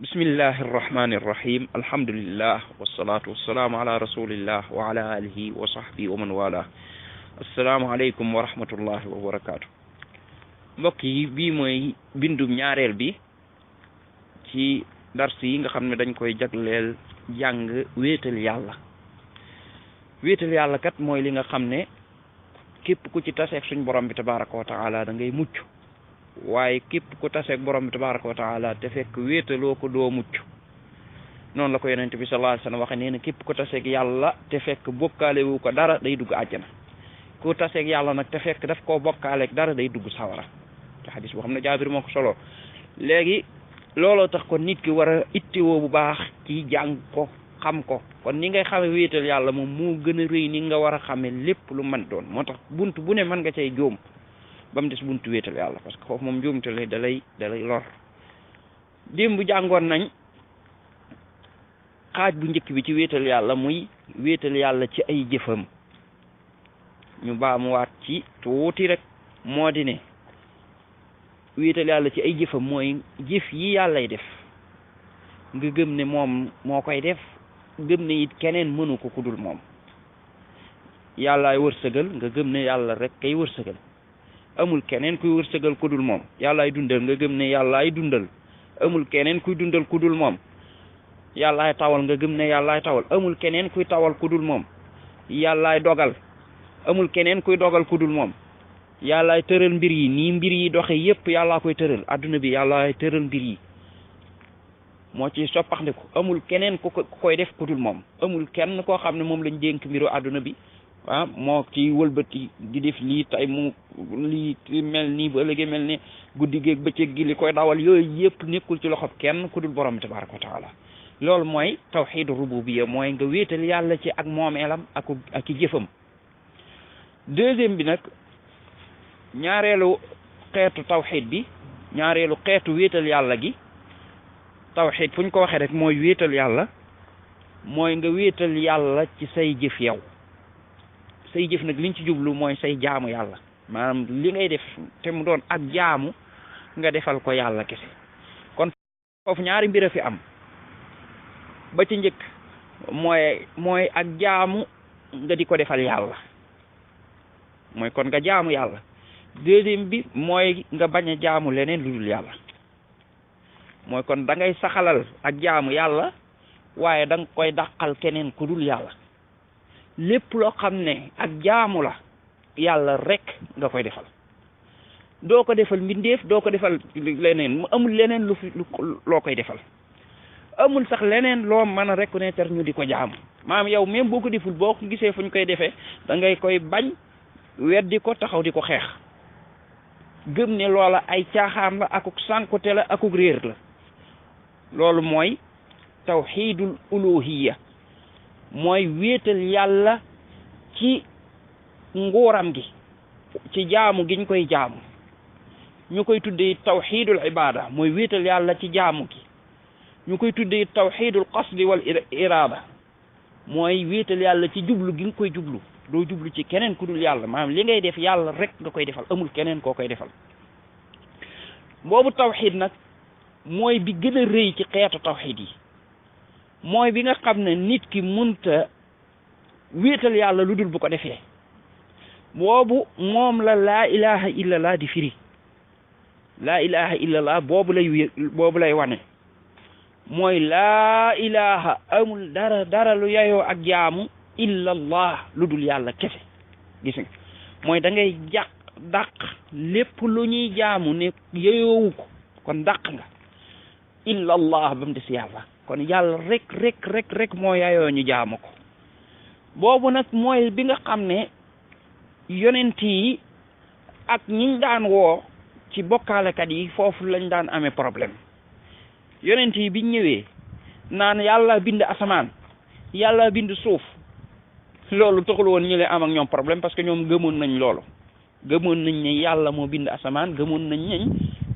bismillahi irrahmani irrahim alhamdulillah wassalatu wassalaamu ala rasulillah wa ala alihi wa sahbihi wa man wala assalaamu aleykum wa rahmatullahi wa barakatuh mbokk yi bii mooy bindum ñaareel bi ci dars yi nga xam ne dañ koy jagleel jàng wéetal yàlla kat mooy li nga xam ne képp ku ci taseeg suñ borom bi tabaraka wa taala da ngay mucc waaye képp ku taseeg borom bi tabaraka wa taala te fekk wéetaloo ko doo mucc noonu la ko yonent bi sallallahu alayhi wa sallam waxe nee na képp ku taseeg yàlla te fekk bokkaale wu ko dara day dugg àjjana ku taseeg yàlla nag te fekk daf koo bokkaaleeg dara day dugg sawara te xadis boo xam ne Jaabir moo ko solo léegi looloo tax kon nit ki war a ittiwoo bu baax ci jàng ko xam ko kon ni ngay xame wéetal yàlla moom moo gën a rëy ni nga war a xame lépp lu mën doon moo tax bunt bu ne mën nga cay jóom ba mu des buntu wéetal yàlla parce que foofu moom njuumte la dalay lor démb jàngoon nañ xaaj bu njëkk bi ci wéetal yàlla muy wéetal yàlla ci ay jëfam ñu baamuwaat ci tuuti rek moo di ne wéetal yàlla ci ay jëfam mooy jëf yi yàllay def nga gëm ne moom moo koy def gëm ne it keneen mënu ko kudul moom yàllaay wërsëgal nga gëm ne yàlla rek kay wërsëgal amul keneen kuy wërsëgal ku dul moom yàllaay dundal nga gëm ne yàllaay dundal amul keneen kuy dundal ku dul moom yàllaay tawal nga gëm ne yàllaay tawal amul keneen kuy tawal ku dul moom yàllaay dogal amul keneen kuy dogal ku dul moom yàllaay tëral mbir yi nii mbir yi doxe yépp yàllaa koy tëral adduna bi yàllaay tëral mbir yi moo ci soppaxndiku amul keneen ku koy def ku dul moom amul kenn koo xam ne moom lañ dénk mbiru adduna bi moo ci wëlbati di def lii tay mu lii mel nii ba ëllëgee mel ni guddi géeg bëccëg gi li koy dawal yooyu yëpp nekkul ci loxob kenn ku dul borom bi tabaraka wa taala loolu mooy tawxiidu rububiyya mooy nga wéetal yàlla ci ak moomeelam ak i jëfam deuxième bi nag ñaareelu xeetu tawxiid bi ñaareelu xeetu wéetal yàlla gi tawxiid fu ñu ko waxee rek mooy wéetal yàlla mooy nga wéetal yàlla ci say jëf yow say jëf nag liñ ci jublu mooy say jaamu yàlla maanaam li ngay def te mu doon ak jaamu nga defal ko yàlla kese kon foofu ñaari mbir a fi am ba ci njëkk mooy ak jaamu nga di ko defal yàlla mooy kon nga jaamu yàlla deuxième bi mooy nga bañ a jaamu leneen lu dul yàlla mooy kon da ngay saxalal ak jaamu yàlla waaye da nga koy dàqal keneen ku dul yàlla lépp loo xam ne ak jaamu la yàlla rek nga koy defal doo ko defal mbindeef doo ko defal leneen mu amul leneen loo koy defal amul sax leneen loo mën a reconnaître ñu di ko jaamu maanaam yow même boo ko deful boo ko gisee fu ñu koy defee da ngay koy bañ weddi ko taxaw di ko xeex gëm ne loola ay caaxaan la akuk sànkute la akuk réer la loolu mooy tawxiidul uluhiyya mooy wéetal yàlla ci nguuram gi ci jaamu giñ koy jaamu ñu koy tuddee tawxiidul ibaada mooy wéetal yàlla ci jaamu gi ñu koy tuddee tawxiidul qasdi wal iraada mooy wéetal yàlla ci jublu gi nga koy jublu doo jublu ci keneen ku dul yàlla maanaam li ngay def yàlla rek nga koy defal amul keneen koo koy defal boobu tawxiid nag mooy bi gën a rëy ci xeetu tawxiid yi mooy bi nga xam ne nit ki munta wéetal yàlla lu dul bu ko defee boobu moom la laa ilaha illallah di firi laa ilaha illallah boobu lay wane mooy laa ilaha amul dara lu yayoo ak jaamu illallah lu dul yàlla kese gis nga mooy da ngay dàq lépp lu ñuy jaamu ne yeyoowu ko kon dàq nga illallah ba mu des yàlla kon yàlla rek moo yayoo ñu jaamu ko boobu nag mooy bi nga xam ne yonent yi ak ñiñ daan woo ci bokkaalekat yi foofu lañ daan amee problème yonent yi biñ ñëwee naan yàlla bind asamaan yàlla bind suuf loolu taxul woon ñu leen am ak ñoom problème parce que ñoom gëmoon nañ loolu gëmoon nañ ne yàlla moo bind asamaan gëmoon nañ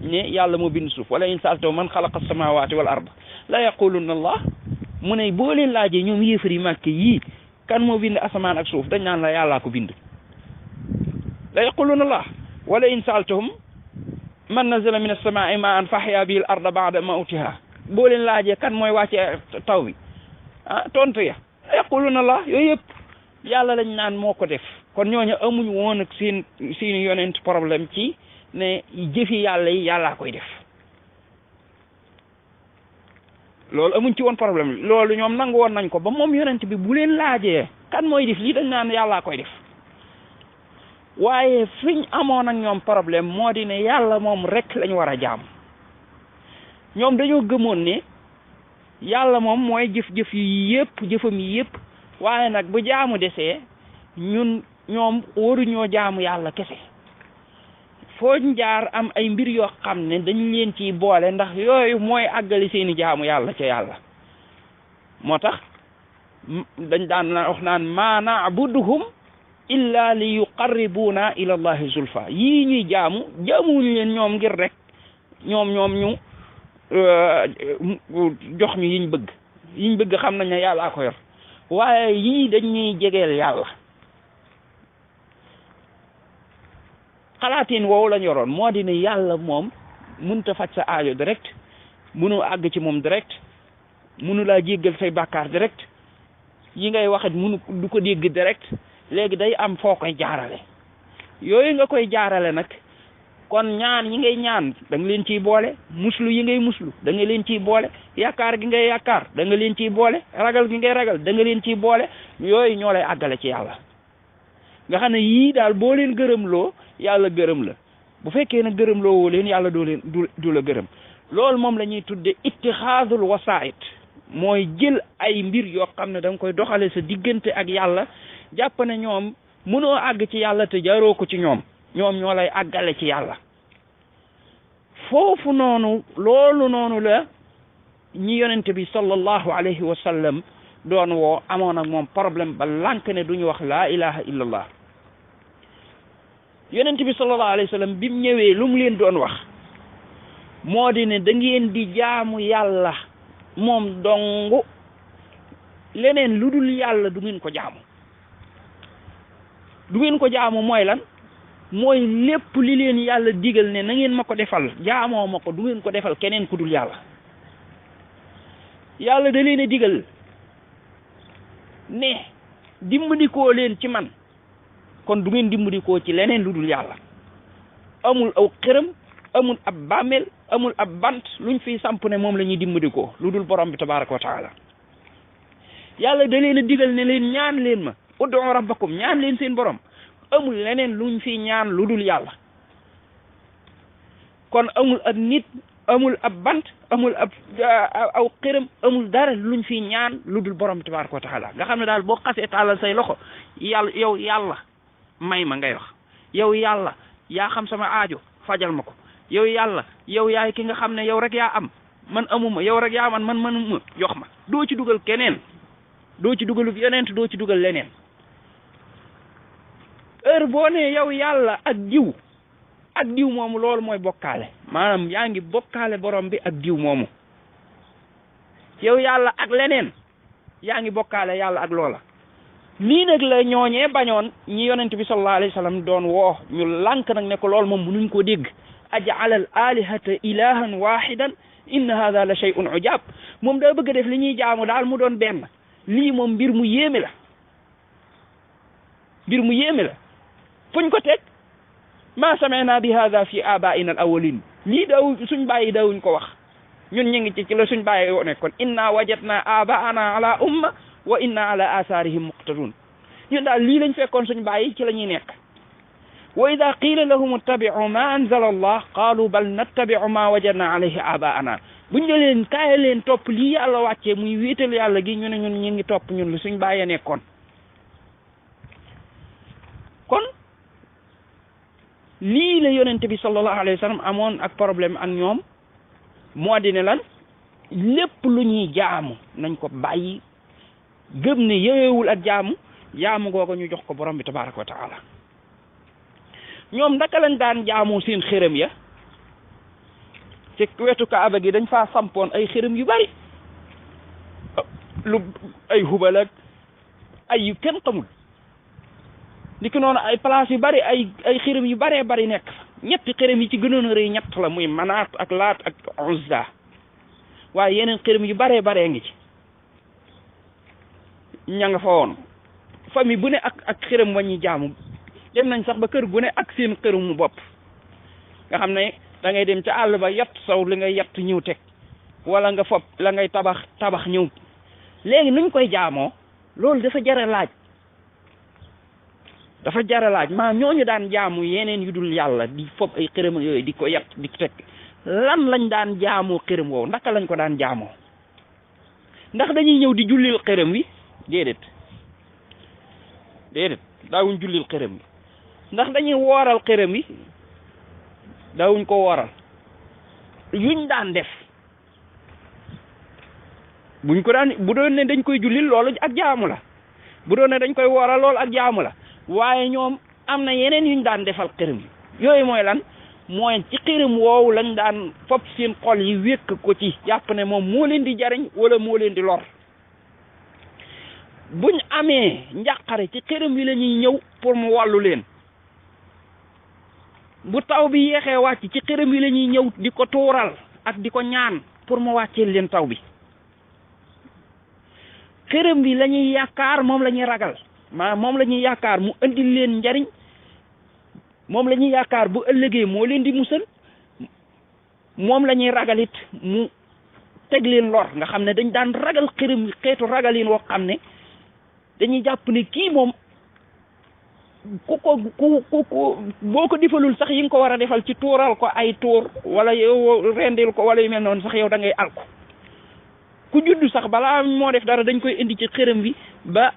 ne yàlla moo bind suuf wala in saaltahum man xalaqa samawati wal ard la yaquluna allah mu ne boo leen laajee ñoom yéefar yi màkk yii kan moo bind asamaan ak suuf dañ naan la yàllaa ko bind la yaquluna allah wala in saaltahum man nazala min as-samaa'i ma'an fa ahya bihi al arda ba'da mawtiha boo leen laajee kan mooy wàcce taw bi tontu ya yaquluna Allah yooyu yëpp yàlla lañ naan moo ko def kon ñooñu amuñ woon ak seen yonent problème ci ne jëfi yàlla yi yàllaa koy def loolu amuñ ci woon problème loolu ñoom nangu woon nañ ko ba moom yonent bi bu leen laajee kan mooy def lii dañ naan yàllaa koy def waaye fiñ amoon ak ñoom problème moo di ne yàlla moom rek lañ war a jaam ñoom dañoo gëmoon ne yàlla moom mooy jëf-jëf yi yëpp jëfam yi yëpp waaye nag bu jaamu desee ñoom waruñoo jaamu yàlla kese foo jaar am ay mbir yoo xam ne dañ leen ciy boole ndax yooyu mooy àggali seeni jaamu yàlla ca yàlla moo tax dañ daan wax naan ma na'buduhum illa li yuqarribuna ila allahi zulfa yii ñuy jaamuwuñu leen ñoom ngir rek ñoom ñu jox ñu yiñ bëgg xam nañ ne yàllaa ko yor waaye yii dañuy jegeel yàlla xalaatin woowu lañ yoroon moo di ne yàlla moom mënut a faj sa aajo direct mënu àgg ci moom direct mënu laa jéggal say bàkkaar direct yi ngay waxat mënu du ko dégg direct léegi day am foo koy jaarale yooyu nga koy jaarale nag kon ñaan yi ngay ñaan da nga leen ciy boole muslu yi ngay muslu da nga leen ciy boole yaakaar gi ngay yaakaar da nga leen ciy boole ragal gi ngay ragal da nga leen ciy boole yooyu ñoo lay àggale ci yàlla nga xam ne yii daal boo leen gërëmloo yàlla gërëm la bu fekkee ne gërëmloo woo leen yàlla du la gërëm loolu moom la ñuy tudde ittixaadul wasaait mooy jël ay mbir yoo xam ne da nga koy doxale sa diggante ak yàlla jàpp ne ñoom mënoo àgg ci yàlla te jaaroo ko ci ñoom ñoo lay àggale ci yàlla foofu loolu noonu la ñi yonente bi sallallahu alayhi wa sallam doon woo amoon ak moom problème ba lànk ne duñu wax laa ilaha illallah yonente bi sallallahu alayhi wa sallam bi mu ñëwee lu mu leen doon wax moo di ne da ngeen di jaamu yàlla moom dong leneen lu dul yàlla du ngeen ko jaamu mooy lan mooy lépp li leen yàlla digal ne na ngeen ma ko defal jaamoo ma ko du ngeen ko defal keneen ku dul yàlla yàlla da leen a digal ne dimbandikoo leen ci man kon du ngeen dimbandikoo ci leneen lu dul yàlla amul aw xërëm amul ab bàmmeel amul ab bant luñ fiy samp ne moom la ñuy dimbandikoo lu dul borom bi tabaraka wa taala yàlla da leen a digal ne leen ñaan leen ma ud'u rabbakum ñaan leen seen borom amul leneen luñ fi ñaan lu dul yàlla kon amul ab nit amul ab bant amul ab aw xërëm amul dara luñ fi ñaan lu dul borom tabaraka wa taala nga xam ne daal boo xasee taalal say loxo yow yàlla may ma ngay wax yow yàlla yaa xam sama aajo fajal ma ko yow yàlla yow yaay ki nga xam ne yow rek yaa am man amuma yow rek yaa man manuma jox ma doo ci dugal keneen doo ci dugalub yonent doo ci dugal leneen heure boo ne yow yàlla ak diw moomu loolu mooy bokkaale maanaam yaa ngi bokkaale borom bi ak diw moomu yow yàlla ak leneen yaa ngi bokkaale yàlla ak loola lii nag la ñooñee bañoon ñi yonent bi sallallahu alayhi wa sallam doon woo ñu lànk nag ne ko loolu moom mënuñ ko dégg aj'ala al alihata ilahan wahidan inna hadha la shay'un ujab moom daa bëgg a def li ñuy jaamu daal mu doon benn lii moom mbir mu yéeme la fuñ ko teg ma sami'na bi hadha fi abaina al awwalin lii daw suñ bàyyi daawuñ ko wax ñun ñu ngi ci la suñ bàyyi woo nekkoon inna wajadna abaana ala umma wa inna ala asarihim muqtadun ñun daal lii lañ fekkoon suñ bàyyi ci la ñuy nekk wa ida qila lahum ittabi'u ma anzala allah qalu bal nattabi'u ma wajadna alayhi abaana buñ ne leen kaay leen topp lii yàlla wàccee muy wéetal yàlla gi ñu ne ñun ñu ngi topp ñun lu suñ bàyyee nekkoon kon lii la yonente bi sallallahu alayhi wa sallam amoon ak problème ak ñoom moo di ne lan lépp lu ñuy jaamu nañ ko bàyyi gëm ne yeyewul ak jaamu googu ñu jox ko borom bi tabaraka wa taala ñoom naka lañ daan jaamu seen xërëm ya ci wetu kaaba gi dañ faa sampoon ay xërëm yu bari lu ay hubal ak ay yu kenn xamul ndiki noonu ay place yu bari ay xërëm yu baree bari nekk fa ñetti xërëm yi ci gënoon a rëy ñett la muy Manaat ak Laat ak Uzza waaye yeneen xërëm yu baree ngi ci ña nga fa woon famille bu ne ak xërëm waññi jaamu dem nañ sax ba kër gu ne ak seen xërëmu bopp nga xam ne da ngay dem ca àll ba yatt saw li ngay yatt ñëw teg wala nga fob la ngay tabax ñëw léegi nuñ koy jaamoo loolu dafa jara laaj maa ñooñu daan jaamu yeneen yu dul yàlla di fob ay xërëm yooyu di ko yatt di teg lan lañ daan jaamoo xërëm woowu ndaka lañ ko daan jaamoo ndax dañuy ñëw di jullil xërëm wi déedéet daawuñ jullil xërëm wi ndax dañuy wooral xërëm wi daawuñ ko wooral yuñ daan def buñ ko daan bu doon ne dañ koy jullil loolu ak jaamu la bu doon ne dañ koy wooral loolu ak jaamu la waaye ñoom am na yeneen yuñ daan defal xërëm yi yooyu mooy lan mooy ci xërëm woowu lañ daan fop seen xol yi wékk ko ci jàpp ne moom moo leen di jariñ wala moo leen di lor buñ amee njàqare ci xërëm yi la ñuy ñëw pour mu wàllu leen bu taw bi yéexee wàcc ci xërëm yi la ñuy ñëw di ko tuural ak di ko ñaan pour mu wàcceel leen taw bi xërëm bi la ñuy yaakaar moom la ñuy ragal moom la ñuy yaakaar mu andil leen njariñ moom la ñuy yaakaar bu ëllëgee moo leen di musal moom la ñuy ragal it mu teg leen lor nga xam ne dañ daan ragal xërëm xeetu ragalin woo xam ne dañuy jàpp ne kii moom ku boo ko defalul sax yi nga ko war a defal ci tuural ko ay tuur wala yow rendil ko wala yu mel noonu sax yow da ngay alko ku juddu sax balaa moo def dara dañ koy indi ci xërëm bi ba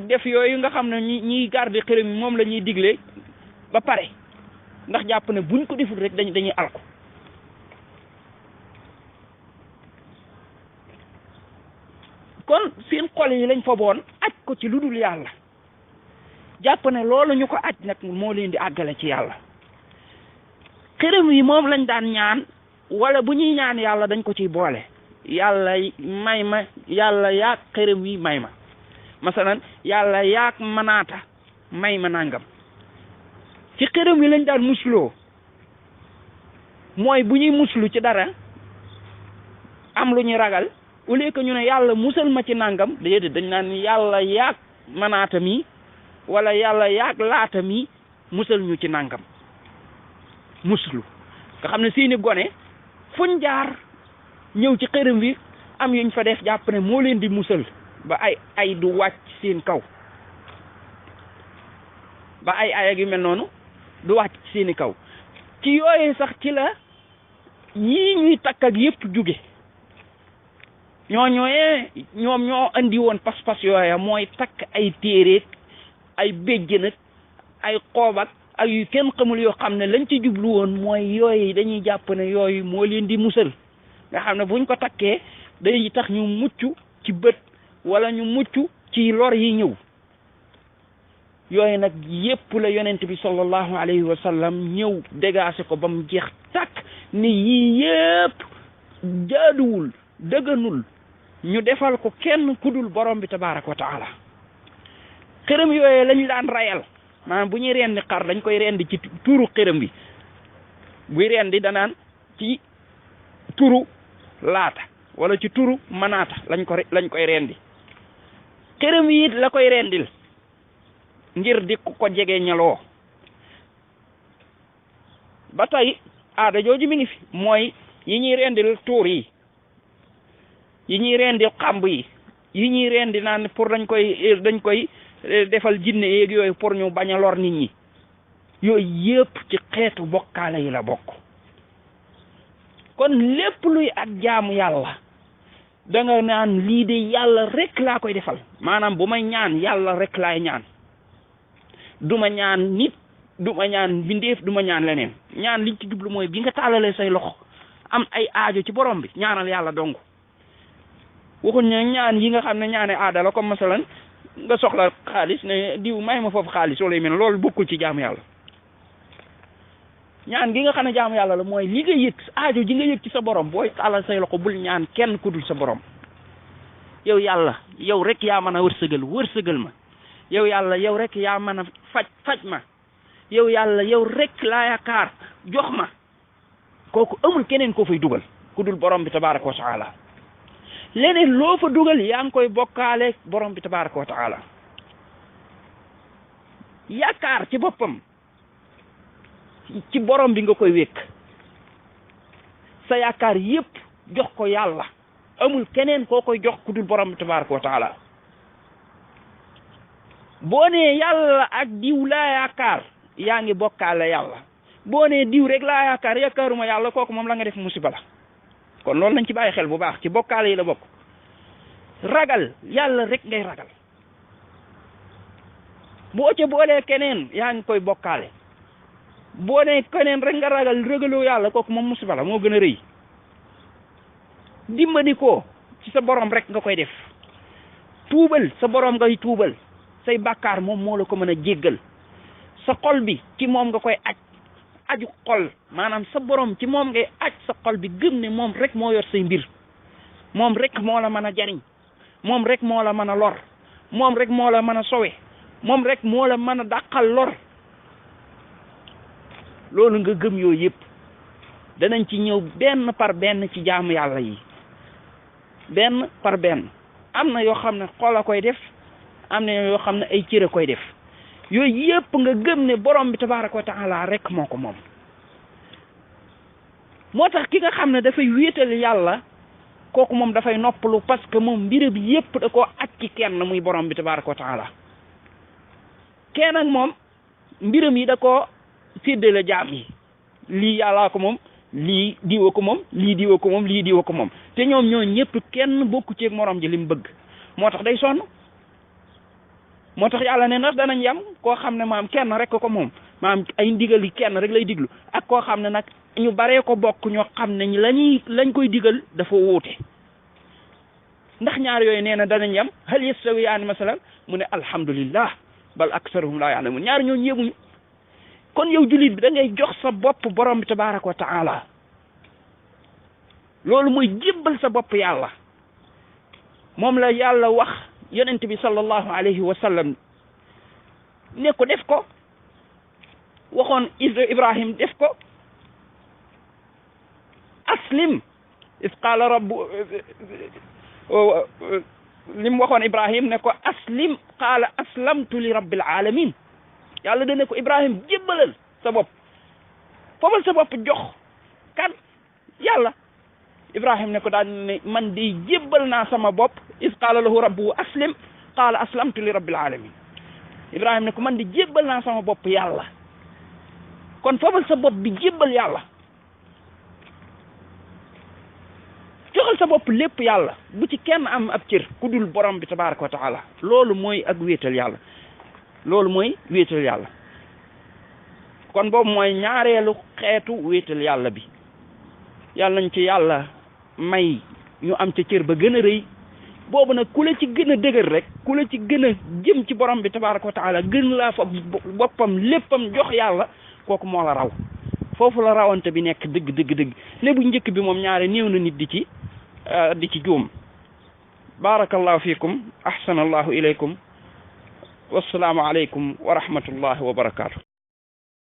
def yooyu nga xam ne ñiy garder xërëm bi moom la ñuy digle ba pare ndax jàpp ne buñ ko deful rek dañuy alko kon seen xol yi lañ fa boon aj ko ci lu dul yàlla jàpp ne loolu ñu ko aj nag moo leen di àggale ci yàlla xërëm yi moom lañ daan ñaan wala bu ñuy ñaan yàlla dañ ko ciy boole yàlla may ma yàlla yaag xërëm yi may ma masalan yàlla yaag manaata may ma nangam ci xërëm yi lañ daan musloo mooy bu ñuy muslu ci dara am lu ñu ragal au lieu que ñu ne yàlla musal ma ci nangam déedéet dañ naan yàlla yaag manaata mi wala yàlla yaag laata mi musal ñu ci nangam muslu nga xam ne seeni gone fuñ jaar ñëw ci xërëm bi am yuñ fa def jàpp ne moo leen di musal ba ay du wàcc seen kaw ba ay ak yu mel noonu du wàcc seeni kaw ci yooyee sax ci la yii ñuy takk ak yépp jóge ñoom ñoo andi woon pas-pas yooya mooy takk ay téereeg ay béjjën ak ay xoobak ak yu kenn xamul yoo xam ne lañ ci jublu woon mooy yooyu dañuy jàpp ne yooyu moo leen di musal nga xam ne buñ ko takkee day tax ñu mucc ci bët wala ñu mucc ci lor yi ñëw yooyu nag yépp la yonent bi sallallahu alayhi wa sallam ñëw dégaase ko ba mu jeex tàkk ni yii yépp jaaduwul dëgganul ñu defal ko kenn kudul borom bi tabaraka wa taala xërëm yooyu lañ daan rayal maanaam bu ñuy rendi xar dañ koy rendi ci turu xërëm bi buy rendi danaan ci turu laata wala ci turu manaata lañ koy rendi xërëm yi it la koy rendil ngir di ko jege ñaloo ba tey aada jooju mi ngi fi mooy yi ñuy rendil tuur yi ñuy rendi xamb yi ñuy rendi naan pour dañ koy defal jinne yeeg yooyu pour ñu bañ a lor nit ñi yooyu yépp ci xeetu bokkaale yi la bokk kon lépp luy ak jaamu yàlla da nga naan lii de yàlla rek laa koy defal maanaam bu may ñaan yàlla rek laay ñaan duma ñaan nit duma ñaan bindeef duma ñaan leneen ñaan liñ ci jublu mooy bi nga tàllalee say loxo am ay aajo ci borom bi ñaanal yàlla dong waxuñ ne ñaan yi nga xam ne ñaane aada la comme masalan nga soxla xaalis ne diw may ma foofu xaalis wala yu mel loolu bokkul ci jaamu yàlla ñaan gi nga xam ne jaamu yàlla la mooy li nga yëg aajo ji nga yëg ci sa borom booy tàllal say loxo bul ñaan kenn ku dul sa borom yow yàlla yow rek yaa mën a wërsëgal ma yow yàlla yow rek yaa mën a faj ma yow yàlla yow rek laa yaakaar jox ma kooku amul keneen koo fay dugal ku dul borom bi tabaraka wa taala leneen loo fa dugal yaa ngi koy bokkaale borom bi tabaraka wa taala yaakaar ci boppam ci borom bi nga koy wékk sa yaakaar yépp jox ko yàlla amul keneen koo koy jox ku dul borom bi tabaraka wa taala boo nee yàlla ak diw laa yaakaar yaa ngi bokkaale yàlla boo nee diw rek laa yaakaaruma yàlla kooku moom la nga def musiba la kon loolu nañ ci bàyyi xel bu baax ci bokkaale yi la bokk ragal yàlla rek ngay ragal boo ca boolee keneen yaa ngi koy bokkaale boo nee keneen rek nga ragaloo yàlla kooku moom musiba la moo gën a rëy dimbali ko ci sa borom rek nga koy def tuubal sa borom ngay tuubal say bàkkaar moom moo la ko mën a jéggal sa xol bi ci moom nga koy aju xol maanaam sa borom ci moom ngay aj sa xol bi gëm ne moom rek moo yor say mbir moom rek moo la mën a jariñ moom rek moo la mën a lor moom rek moo la mën a sowe moom rek moo la mën a dàqal lor loolu nga gëm yooyu yëpp danañ ci ñëw benn par benn ci jaamu yàlla yi benn par benn am na yoo xam ne xol a koy def am na yoo xam ne ay cër a koy def yooyu yëpp nga gëm ne borom bi tabaraka wa taala rek moo ko moom moo tax ki nga xam ne dafay wéetal yàlla kooku moom dafay noppalu parce que moom mbirab yëpp da koo aj ci kenn muy borom bi tabaraka wa taala kenn ak moom mbiram yi da koo séddale jaam yi lii yàllaa ko moom lii diwa ko moom lii diwa ko moom lii diwa ko moom te ñoom ñoo ñëpp kenn bokku ci ak morom ji li mu bëgg moo tax day sonn moo tax yàlla ne ndax danañ yam koo xam ne maam kenn rek ko moom maam ay ndigal yi kenn rek lay diglu ak koo xam ne nag ñu baree ko bokk ñoo xam ne lañ koy digal dafa wuute ndax ñaar yooyu nee na danañ yam hal yastawiyaani masalan mu ne alhamdulillah bal aksaruhum laa ya'lamuun ñaar ñoo yéemuñu kon yow jullit bi da ngay jox sa bopp borom bi tabaraka wa taala loolu mooy jébbal sa bopp yàlla moom la yàlla wax yonent bi sallallahu alayhi wa sallam ne ko def ko waxoon Ibrahim def ko aslim is qaala rabbu li mu waxoon Ibrahim ne ko aslim qaala aslamtu li rabbil alamin yàlla dane ko Ibrahim jébbalal sa bopp fobal sa bopp jox kan yàlla Ibrahim ne ko daal ne man di jébbal naa sama bopp is qaala lahu rabbuhu aslim qaala aslamtu li rabbil alamin Ibrahim ne ko man di jébbal naa sama bopp yàlla kon fobal sa bopp bi jébbal yàlla joxal sa bopp lépp yàlla bu ci kenn am ab cër ku dul borom bi tabaraka wa taala loolu mooy ak wéetal yàlla loolu mooy wéetal yàlla kon boobu mooy ñaareelu xeetu wéetal yàlla bi yàlla nañ ci yàlla may ñu am ca cër ba gën a rëy boobu nag ku la ci gën a dëgër rek ku la ci gën a jëm ci borom bi tabaraka wa taala gën laa fa boppam léppam jox yàlla kooku moo la raw foofu la rawante bi nekk dëgg ne bu njëkk bi moom ñaare néew na nit di ci juum barakallahu fiikum ahsanallahu ilaykum wassalaamu aleykum wa rahmatullahi wa barakaatu